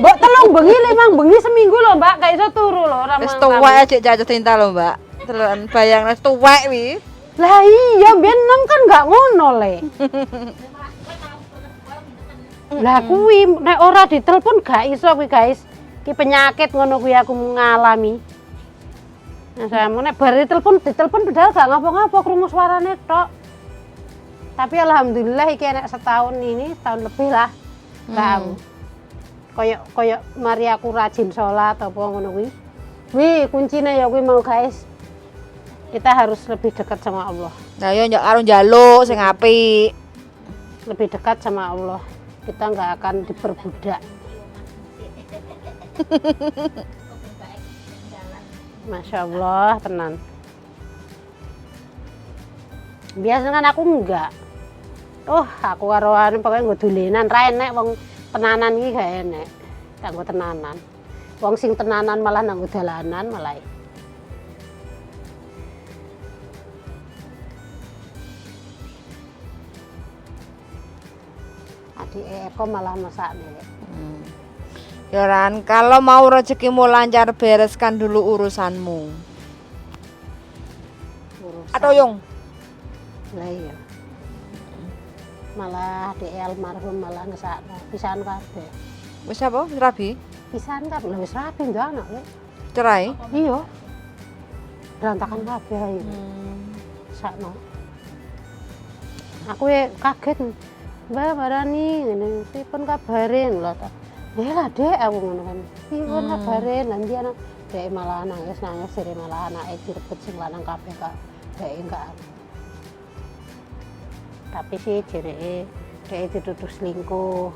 S2: Mbok 3 bengi 5 bengi seminggu lho, Mbak, gak iso turu lho ora
S1: Wis
S2: mang-
S1: tuwek aja jatuh cinta lho, Mbak. Telan bayang wis tuwek wi.
S2: Lah iya, biyen nem kan gak ngono le. Lah kuwi nek ora ditelepon gak iso kuwi, guys. Ki penyakit ngono kuwi aku ngalami. Nah, saya mau nek bar ditelepon padahal gak ngapa-ngapa krungu suarane tok. Tapi alhamdulillah iki enek setahun ini, setahun lebih lah. Gak aku. Koyok koyok mari aku rajin sholat apa ngono kuwi. Wih, kuncine ya kuwi mau guys. Kita harus lebih dekat sama Allah.
S1: Lah yo njak karo njaluk sing apik.
S2: Lebih dekat sama Allah. Kita nggak akan diperbudak. Masya Allah, tenan. Biasanya kan aku enggak. Oh, aku karo anu pokoke nggo dolenan, ra enek wong tenanan iki gak enek. Kanggo tenanan. Wong sing tenanan malah nang dalanan malah. Adik Eko malah masak nih.
S1: Ya Ran, kalau mau rezekimu lancar bereskan dulu urusanmu.
S2: Urusan.
S1: Atau yung
S2: Lah iya. Malah adik almarhum malah ngesakno pisahan kabeh.
S1: wis apa? Wis rabi?
S2: Pisahan kabeh. Lah wis rabi nduk anak lek.
S1: Cerai?
S2: Iya. Berantakan kabeh ayo. Sakno. Aku ya kaget. Mbak barani ngene, pripun kabare lho ta. Ya lah Dek aku ngono kan. Pripun kabare lah ndi anak Dek malah nangis-nangis jere malah anake direbut sing lanang kabeh kak. Dek enggak. Tapi sih jereke dek dituduh selingkuh.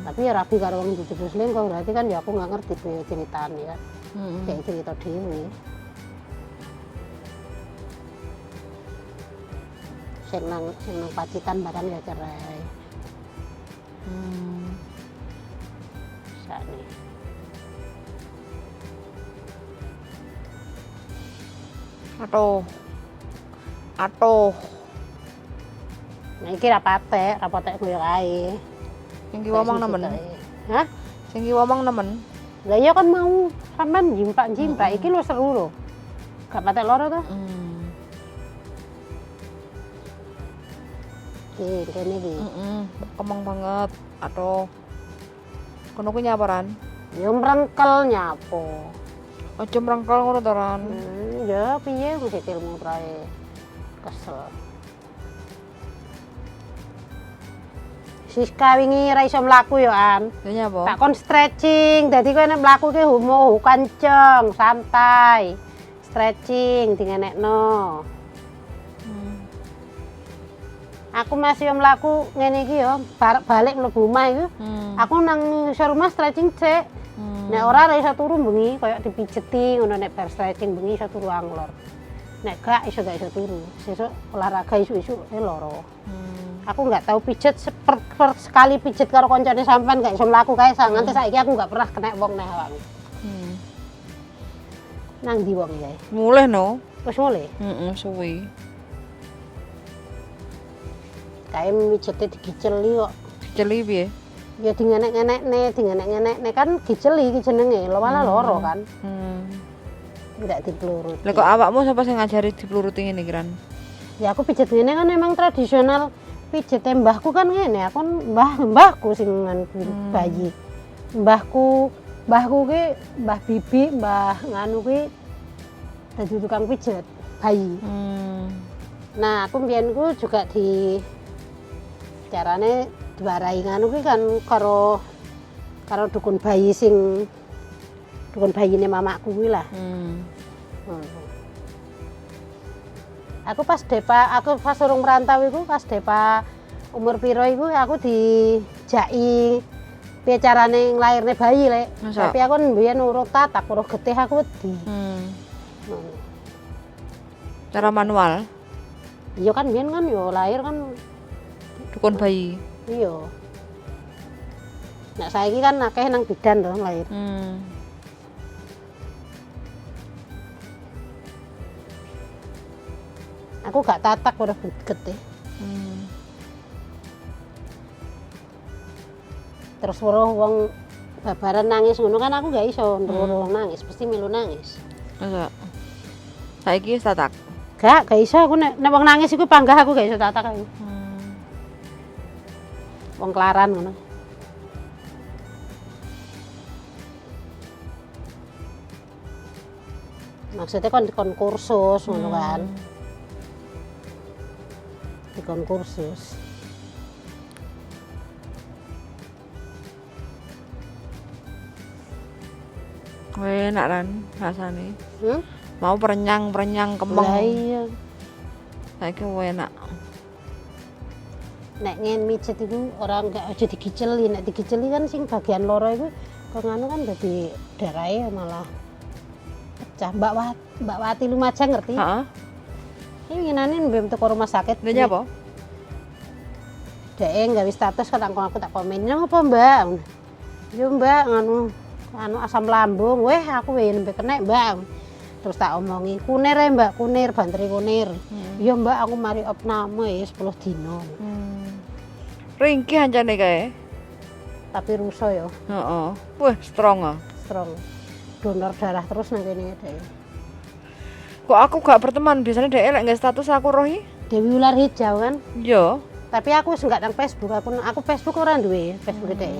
S2: Tapi ya rabi karo wong dituduh selingkuh berarti kan ya aku nggak ngerti piye ceritane kan. Dek cerita dhewe. Sing nang Pacitan barang ya cerai. Sakne.
S1: Aduh. Aduh.
S2: Nah iki ra patek koyo kae.
S1: Sing ki ngomong nemen.
S2: Hah?
S1: Sing ki ngomong nemen.
S2: Lah iya kan mau sampean jimpak-jimpak iki lho seru lho. Gak patek loro to? Iki kene iki.
S1: Kemeng banget. Aduh. Kono kuwi nyapa Ran?
S2: Ya mrengkel nyapo.
S1: Aja mrengkel ngono to Ran.
S2: Ya piye mesti ilmu prae. Kesel. Siska wingi ra iso mlaku ya An.
S1: Lha nyapa?
S2: Tak kon stretching, dadi kowe nek mlaku ki homo kanceng, santai. Stretching dingenekno. Aku masih mlaku ngene iki ya, balik mlebu omah iku. Aku nang ngisor rumah stretching cek. Nek ora iso turu bengi koyo dipijeti ngono nek bar stretching bengi iso turu anglor. Nek gak iso gak iso turu. Sesuk olahraga isuk-isuk loro. Aku nggak tahu pijet sekali pijet karo koncone sampean gak iso mlaku kae nganti saiki aku nggak pernah kena wong neh awakmu. Nang ndi wong kae?
S1: Mulih no.
S2: Wis mulih.
S1: Heeh, suwi.
S2: Kae mijete digiceli kok.
S1: Diceli piye?
S2: Ya dingenek-ngenekne, dingenek-ngenekne kan diceli iki jenenge, lho malah loro kan. Ndak dipluruti.
S1: Lah kok awakmu sapa sing ngajari dipluruti ngene iki Ran?
S2: Ya aku pijet ngene kan emang tradisional pijete mbahku kan ngene, aku mbahku sing bayi. Mbahku ki mbah bibi, mbah nganu ki dadi tukang pijet bayi. Nah, aku mbiyen ku juga di carane diwarai nganu ki kan karo dukun bayi sing dukun bayine mamakku kuwi lah. Aku pas Depa, aku pas urung merantau iku pas Depa umur piro iku aku dijaki piye carane nglairne bayi, Lek.
S1: Masa?
S2: Tapi aku mbiyen urung tatak, urung getih aku wedi. Ngono.
S1: Cara manual,
S2: Iya kan biyen kan yo lahir kan
S1: dukun bayi.
S2: iya. Nek saiki kan akeh nang bidan to lahir. Aku gak tatak urung getih. Terus weruh wong babaran nangis ngono kan aku gak iso weruh wong nangis, pasti melu nangis.
S1: Masa? Saiki wis tatak.
S2: Gak iso aku nek wong nangis iku panggah aku gak iso tatak aku. Wong kelaran ngono. Maksudnya kon kon kursus ngono kan. Dikon kursus.
S1: Enak kan rasane. Mau perenyang-perenyang kemeng.
S2: Lah iya.
S1: Saiki enak.
S2: Nek ngen mijet iku ora gak aja digiceli, nek digiceli kan sing bagian loro iku kok nganu kan dadi darahe malah pecah. Mbak Wati Lumajang ngerti?
S1: Heeh.
S2: Ini winginane mbem teko rumah sakit.
S1: Lha nyapa?
S2: Dhek gawe status kan aku tak komen. Nang apa, Mbak? Yo, Mbak, nganu anu asam lambung. Weh, aku weh nembe kenek, Mbak. Terus tak omongi, kunir ya, Mbak, kunir, banteri kunir. Iya, Mbak, aku mari opname ya 10 dino.
S1: Ringkih ancane kae.
S2: Tapi rusuh ya,
S1: Heeh. Wah, strong ah.
S2: strong. Donor darah terus nang kene dhek.
S1: Kok aku gak berteman, biasanya dhek lek nggak status aku rohi.
S2: Dewi Ular Hijau kan.
S1: Iya.
S2: Tapi aku wis enggak nang Facebook, aku Facebook ora duwe, Facebook dhek.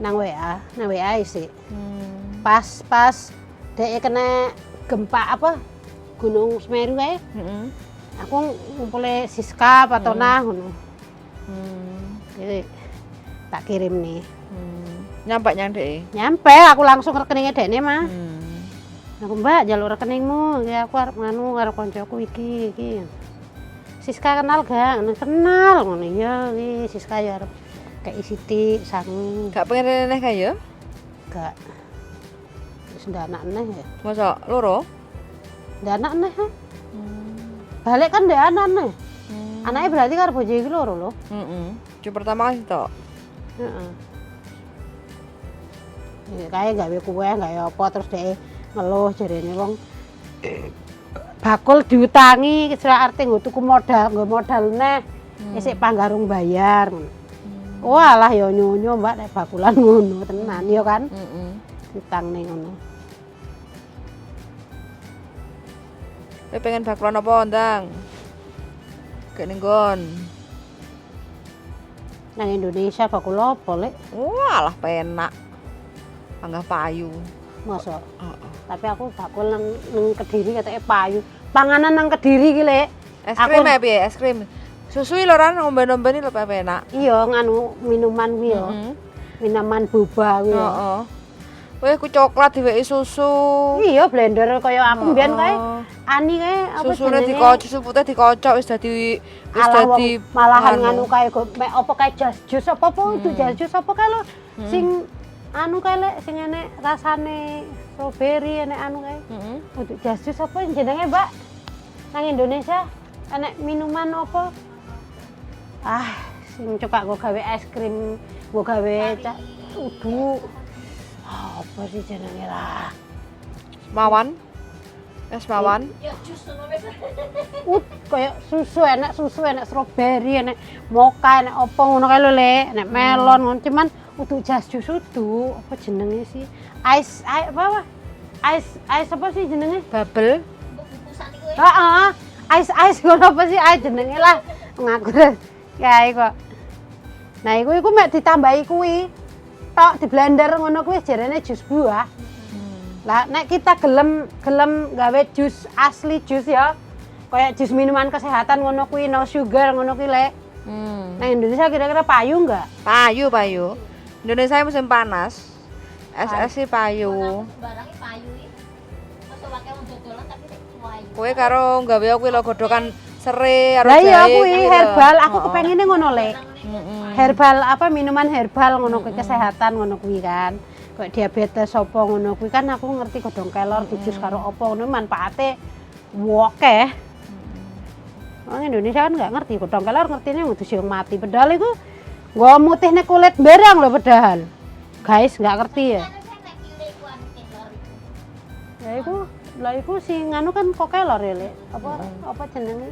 S2: Nang WA, nang WA isi. Pas dhek kena gempa apa? Gunung Semeru kae. Aku ngumpule Siska Patona ngono. Jadi tak kirim nih.
S1: Nyampe nyang dhek.
S2: Nyampe aku langsung rekeningnya dekne mah. Aku Mbak jalur rekeningmu, ya aku arep nganu karo koncoku iki iki. Siska kenal gak? Ngono, kenal ngono iya iki Siska ya arep kei sithik sangu.
S1: Gak pengen reneh kae ya?
S2: Gak. Wis ndak anak neh ya.
S1: Masa loro?
S2: Ndak anak neh. Ha? Balik kan ndak anak neh. Anaknya berarti karo bojo iki loro lho.
S1: Heeh. Cucu pertama kan sitok.
S2: Heeh. Ya kae gawe kue, gawe apa terus dhek ngeluh jarene wong bakul diutangi kira arte nggo tuku modal, nggo modal neh. Isik panggarung bayar ngono. Walah ya nyonyo Mbak nek bakulan ngono tenan ya kan. Diutangne ngono.
S1: Kowe pengen bakulan apa, Ndang? Gak ning nggon.
S2: Nang Indonesia bakul apa, Lek?
S1: Walah penak. Panggah payu.
S2: Mosok.
S1: Heeh.
S2: Tapi aku bakul nang Kediri ketoke payu. Panganan nang Kediri ki, Lek.
S1: Es krim ya piye? Es krim. Susu lho ran ngombe-ngombe lho penak.
S2: Iya nganu minuman kuwi ya. Minuman boba kuwi ya.
S1: Heeh. Weh, ku coklat diweki susu.
S2: Iya blender kaya aku mbiyen kae. Ani kae apa
S1: Susune
S2: jenenge?
S1: dikocok, susu putih dikocok wis dadi wis
S2: Alah, wong
S1: dadi
S2: malahan nganu kae kok mek apa kae jas jus apa apa itu jas jus apa kae lho sing anu kae lek sing enek rasane strawberry enek anu kae. Untuk jas jus apa jenenge, Mbak? Nang Indonesia enek minuman apa? Ah, sing coba nggo gawe es krim, nggo gawe udu. Apa sih jenenge lah?
S1: Mawan. Es mawan.
S3: Ya jus ngono wis.
S2: Kayak susu enek strawberry, enek mocha, enek apa ngono kae lho, Lek, enek melon ngono. Cuman udu jas jus udu, apa jenenge sih? Ice, ice apa? Ice, ice apa sih jenenge?
S1: Bubble.
S3: Mbok bukusan iku ya.
S2: Heeh. Ice ice ngono apa sih ice jenenge lah. Ngaku kae kok. Nah, iku mek ditambahi kuwi. Tok di blender ngono kuwi jarene jus buah. Lah nek kita gelem gawe jus asli jus ya. Kayak jus minuman kesehatan ngono kuwi no sugar ngono kuwi Lek. Nah Indonesia kira-kira payu enggak?
S1: Payu, payu. Indonesia musim panas. Es sih payu.
S3: Barange payu iki. Mosok akeh wong dodolan tapi sik payu.
S1: Kowe karo gawe kuwi lho godhokan Sere karo
S2: Lah iya
S1: jahe
S2: kuwi
S1: kuwi lho.
S2: herbal, aku
S1: Heeh.
S2: kepengine ngono lek. Herbal apa minuman herbal ngono kuwi kesehatan ngono kuwi kan. Kayak diabetes apa ngono kuwi kan aku ngerti godhong kelor dijus karo apa ngono manfaate wokeh. Wong Indonesia kan nggak ngerti godhong kelor ngertine ngudusi wong mati. Padahal iku nggo mutihne kulit barang lho padahal. Guys, nggak ngerti ya.
S3: Kan saya nek kile iku anu kelor iku.
S2: Ya iku, lah iku sing nganu kan kok kelor ya, Lek. Apa apa jenenge?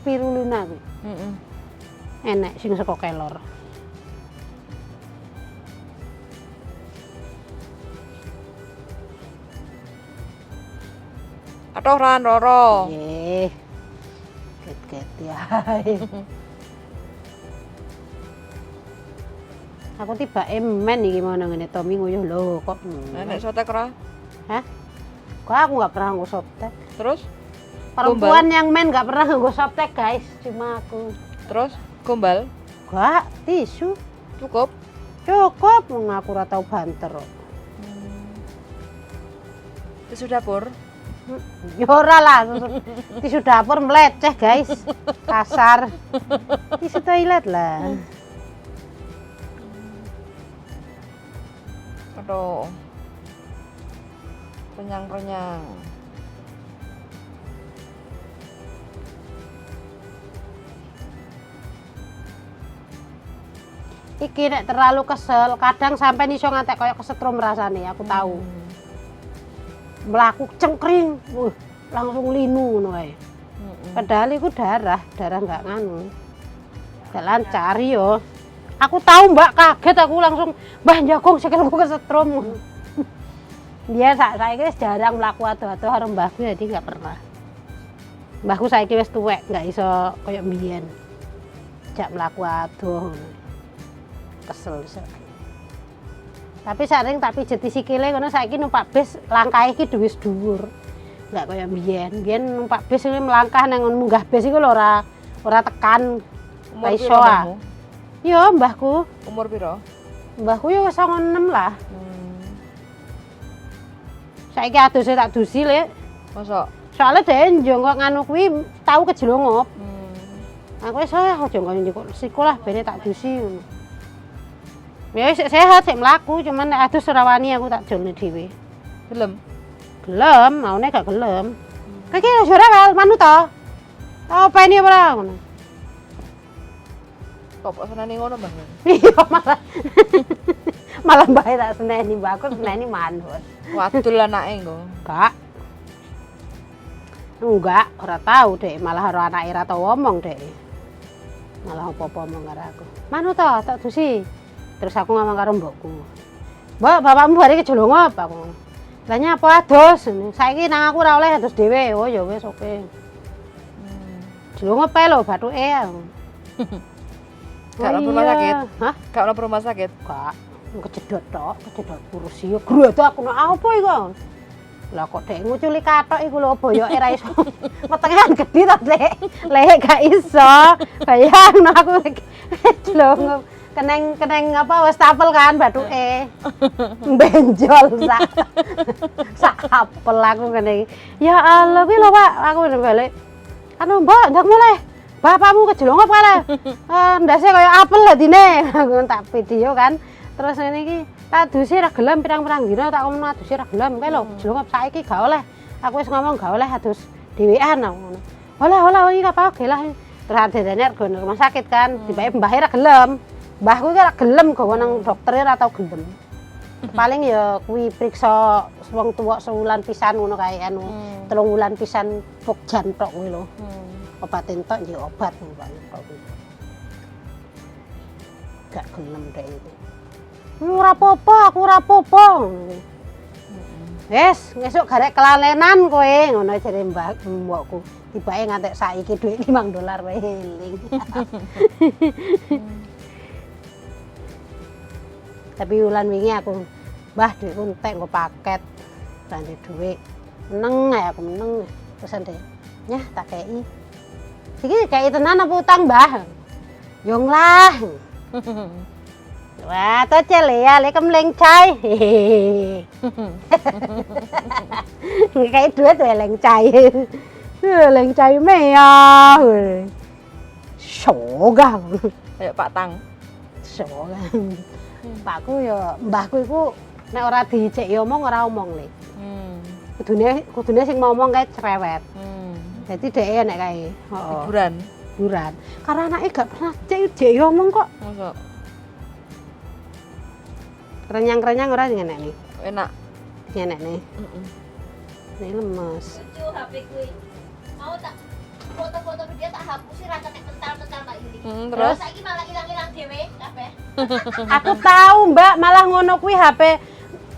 S2: Spirulina kuwi.
S1: Heeh.
S2: Enek sing saka kelor.
S1: Atau ran roro.
S2: Nggih. Ket-ket ya. Aku tiba men iki mau nang ngene Tommy nguyuh lho kok.
S1: Nek sotek ora?
S2: Hah? Kok aku nggak pernah nggo softtek.
S1: Terus?
S2: Perempuan yang men nggak pernah nggo softtek, guys. Cuma aku.
S1: Terus gombal
S2: Gak, tisu.
S1: cukup.
S2: Cukup wong aku ora tau banter kok.
S1: Tisu dapur.
S2: Ya ora lah, tisu dapur meleceh, guys. Kasar. Tisu toilet lah.
S1: Aduh. Renyang-renyang.
S2: Iki nek terlalu kesel, kadang sampai iso ngantek koyo kesetrum rasane, aku tahu. Mlaku cengkring, wuh, langsung linu ngono kae. Padahal iku darah, darah nggak nganu. Nggak lancar yo. Aku tahu Mbak, kaget aku langsung, Mbah jagong sikilku kesetrum. Dia saiki wis jarang mlaku ado-ado karo mbahku jadi nggak pernah. Mbahku saiki wis tuwek, nggak iso koyo mbiyen. Jak mlaku adoh ngono. Kesel saiki. Tapi sering tak pijeti sikile ngono saiki numpak bis langkahe iki wis dhuwur. Nggak koyo mbiyen. Mbiyen numpak bis iki melangkah nang ngono munggah bis iku lho ora tekan.
S1: Umur
S2: Ra iso
S1: piro
S2: ah.
S1: mbahmu?
S2: Yo mbahku.
S1: Umur piro?
S2: Mbahku yo wis 96 lah. Saiki aduse tak dusi, Lek.
S1: Mosok?
S2: Soale dhek njongkok nganu kuwi tau kejelongup. Aku wis ah aja njongkok siku lah bene tak dusi ngono. Ya wis sehat sik mlaku, cuman nek adus ora wani aku tak jolne dhewe.
S1: Gelem?
S2: Gelem, maune gak gelem. Kowe iki aja rewel, manut to. Apa ini apa ora ngono.
S1: Kok kok seneni ngono, Mbah?
S2: Iya malah. Malah mbae tak seneni, Mbak. Aku seneni manut.
S1: Wadul anake engko.
S2: Enggak. Enggak, ora tau dek, malah karo anake ora tau omong dek. Malah apa-apa omong karo aku. Manut to, tak dusi. Terus aku ngomong karo mbokku. Mbok, bapakmu bare kejelongop aku. Lah nyapa adus? Saiki nang aku ora oleh adus dhewe. Oh ya wis oke. Jelongop ae lho bathuke aku.
S1: Gak mlebu rumah sakit?
S2: Hah?
S1: Gak mlebu rumah sakit?
S2: Gak. Kejedot tok, kejedot kursi. Grodak aku nak apa iku? Lah kok dek nguculi kathok iku lho boyoke ra iso. Wetenge kan gedhi to, Dek. Lek gak iso. Bayangno aku jelongop. Keneng-keneng apa wastafel kan bathuke. Benjol sak sak apel aku ngene iki. Ya Allah kuwi lho Pak, aku balik. Anu Mbok, ndak mulai. Bapakmu kejelongop kae. Ndase kaya apel dadine. Aku tak video kan. Terus ngene iki tak dusi ra gelem pirang-pirang dina tak ngomong adusi ra gelem kae lho kejelongop saiki gak oleh. Aku wis ngomong gak oleh adus dhewean aku ngono. Olah olah iki apa oke lah. Terus adene rego nang rumah sakit kan, tibake mbahe ra gelem. Mbahku iki ora gelem gawa nang dokter ora tau gelem. Paling ya kuwi priksa wong tuwa sewulan pisan ngono kae anu. 3 wulan pisan pokjan tok kuwi lho. Obat entok nggih obat paling tok kuwi. Gak gelem dek itu. Ora apa-apa, aku ora apa-apa. Wes, ngesuk garek kelalenan kowe ngono jare mbah mbokku. Tibake ngantek saiki dhuwit $5 wae eling. Tapi wulan wingi aku, Mbah dhuwitku entek nggo paket. Ra ndek dhuwit. Meneng ae aku meneng. Terus ndek, nyah tak kei. Iki kei tenan apa utang, Mbah? Yo lah. Wah, to cele ya, lek kemling cai. Ngekei dhuwit wae leng cai. 靓仔咩啊？傻噶，
S1: Kayak Pak Tang.
S2: 傻噶。Pakku ya, mbahku iku nek ora dicek ya omong ora omong le. Kudune kudune sing ngomong kae cerewet. Dadi dhek nek kae. Heeh.
S1: Hiburan.
S2: Hiburan. Karena anaknya gak pernah cek cek ya omong kok.
S1: Masa
S2: Kerenyang-kerenyang ora ngenekne.
S1: enak.
S2: Ngenekne.
S1: Heeh.
S2: Ini lemes.
S3: Lucu HP kuwi. Mau tak foto-foto video tak hapusi ra kena mental-mental Mbak Yuli.
S1: Terus
S3: Saiki malah ilang-ilang dhewe kabeh.
S2: Aku tahu Mbak, malah ngono kuwi HP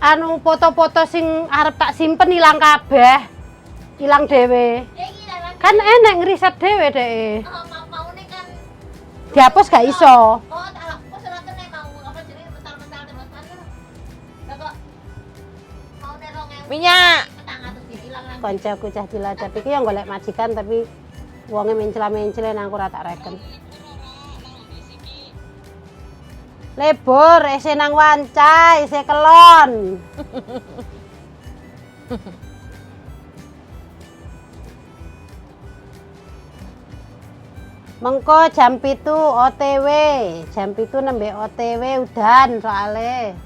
S2: anu foto-foto sing arep tak simpen ilang kabeh. Ilang dhewe.
S3: Ya iki ilang.
S2: Kan enek ngriset dhewe dhek.
S3: Oh, mau maune kan
S2: Dihapus gak iso.
S3: Oh, tak hapus ora kena mau apa jenenge mental-mental terus kan. Lah kok maune 2000.
S1: Minyak.
S3: 400 ya ilang-ilang.
S2: Kancaku cah Cilacap iki yang golek majikan tapi wonge mencla-mencle nang aku ora tak reken. Lebur, isih nang wanca, isih kelon. Mengko jam 7 OTW, jam 7 nembe OTW udan soale.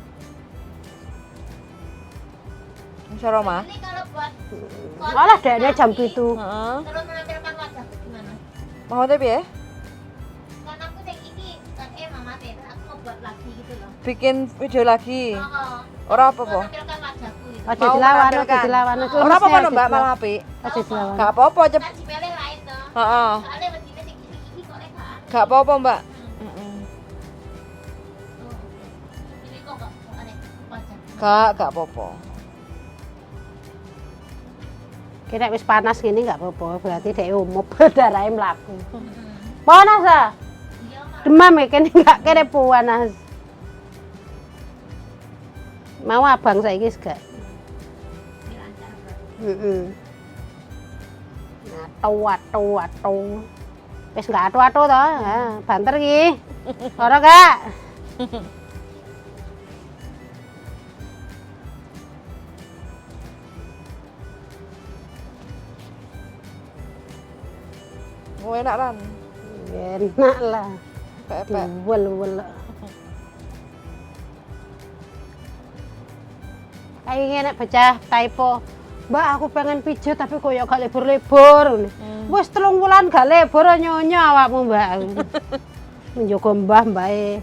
S1: Cara mah.
S3: Ini kalau buat
S2: Malah dekne jam 7.
S1: Heeh.
S3: Terus menampilkan wajahku gimana?
S1: Mau te piye?
S3: Kan aku sing iki kan mama teh terus aku mau buat lagi gitu loh.
S1: Bikin video lagi.
S3: Oh,
S1: Ora apa-apa.
S3: menampilkan wajahku gitu.
S2: Aja
S1: Mau
S2: dilawan, aja
S1: menampilkan.
S2: dilawan.
S1: Ora apa-apa no, Mbak, malah apik.
S2: Aja dilawan.
S1: Gak apa-apa, cep.
S3: Kan Gmail lain toh.
S1: Heeh.
S3: Soalnya wedine sing iki iki kok lek gak.
S1: Gak apa-apa, Mbak. Heeh.
S3: Oh, ini kok gak aneh wajah.
S1: Gak apa-apa.
S2: Kira wis panas gini nggak apa-apa, berarti dhek umup darahe mlaku. Panas ah.
S3: Iya, malah
S2: Demam ya kene nggak kene panas. Mau abang saiki wis gak?
S3: lancar berarti.
S2: Heeh. Atu atu atu. Wis gak atu-atu to, ha, banter iki. Ora gak?
S1: Oh, enak lan.
S2: Enak lah.
S1: Pepek.
S2: Diwel-wel. Kayak nek bocah typo. Mbak aku pengen pijet tapi kok ya gak libur-libur. Wis 3 wulan gak libur nyonya awakmu, Mbak. Menjogo mbah mbae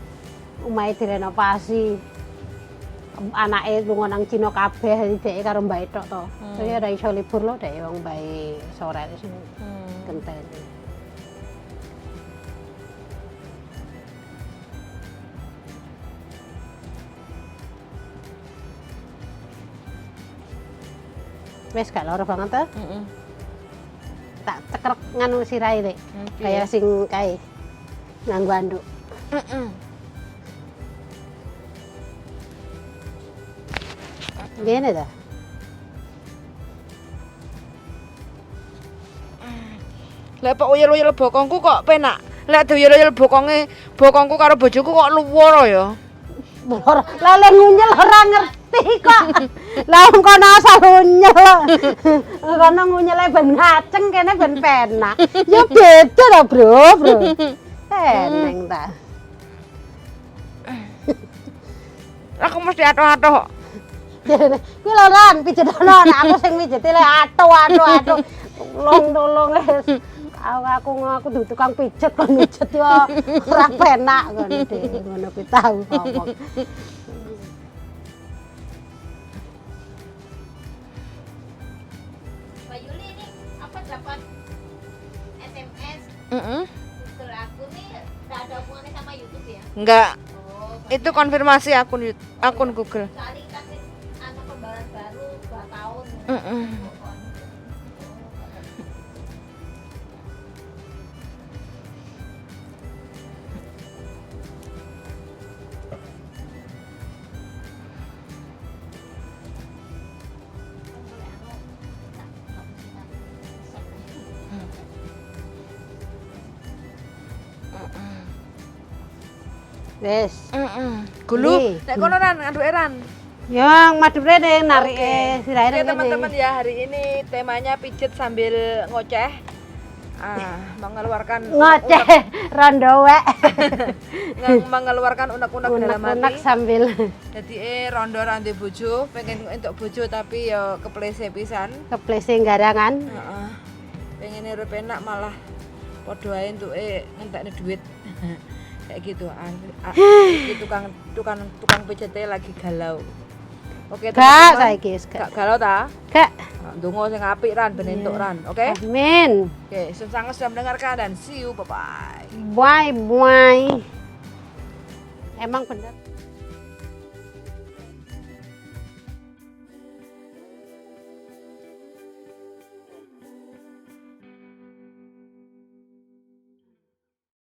S2: omahe direnovasi. Anake lunga nang Cina kabeh dheke karo mbae tok to. Saya ora iso libur lho dheke wong mbae sore sing genteni. Wis gak lara banget to?
S1: Heeh.
S2: Tak cekrek nganu sirahe rek. Kaya sing kae. Nganggo anduk.
S1: Heeh.
S2: Ngene ta?
S1: Lek kok uyel-uyel bokongku kok penak. Lek diuyel-uyel bokonge, bokongku karo bojoku kok luwara ya.
S2: Ora, lah lek ngunyel ora ngerti kok. Lah wong kono asal ngunyel. Kono ngunyele ben ngaceng kene ben penak. Ya beda ta, Bro, Bro. Eneng ta.
S1: Aku mesti atoh-atoh.
S2: Kuwi lho Ran, pijetono nek aku sing mijeti le atuh atuh atuh. Tolong tolong wis. Aku dudu tukang pijet kon mijet yo ora penak ngono dhewe ngono kuwi tau ngomong.
S3: Mbak Yuli ini apa dapat SMS
S1: Heeh.
S3: Google aku nih nggak ada hubungannya sama YouTube ya?
S1: Enggak,
S3: Oh,
S1: itu konfirmasi akun Google.
S3: soalnya kita sih anu pembayaran baru 2 tahun.
S1: Heeh.
S2: Wis.
S1: Heeh. Gulu,
S2: Nih.
S1: nek kono Ran, anduke Ran.
S2: Ya madhep rene narike sirahe
S1: Oke
S2: rene.
S1: teman-teman ya, hari ini temanya pijet sambil ngoceh. Ah, mengeluarkan
S2: Ngoceh rondo wek.
S1: Mengeluarkan unek-unek dalam
S2: Unek-unek
S1: hati.
S2: sambil
S1: Jadi rondo ra nduwe bojo, pengen entuk bojo tapi ya keplese pisan.
S2: Keplese garangan.
S1: Heeh. Pengen urip enak malah padha ae entuke ngentekne duit. Kayak gitu. Ah, ah, iki tukang tukang tukang pijete lagi galau. Oke,
S2: Gak
S1: teman-teman.
S2: saiki wis gak.
S1: Gak galau ta?
S2: Gak.
S1: Nah, ndonga sing apik, Ran, ben entuk, Ran. Oke?
S2: Amin.
S1: Oke, sangat sudah mendengarkan dan see you, bye bye.
S2: Bye bye. Emang bener.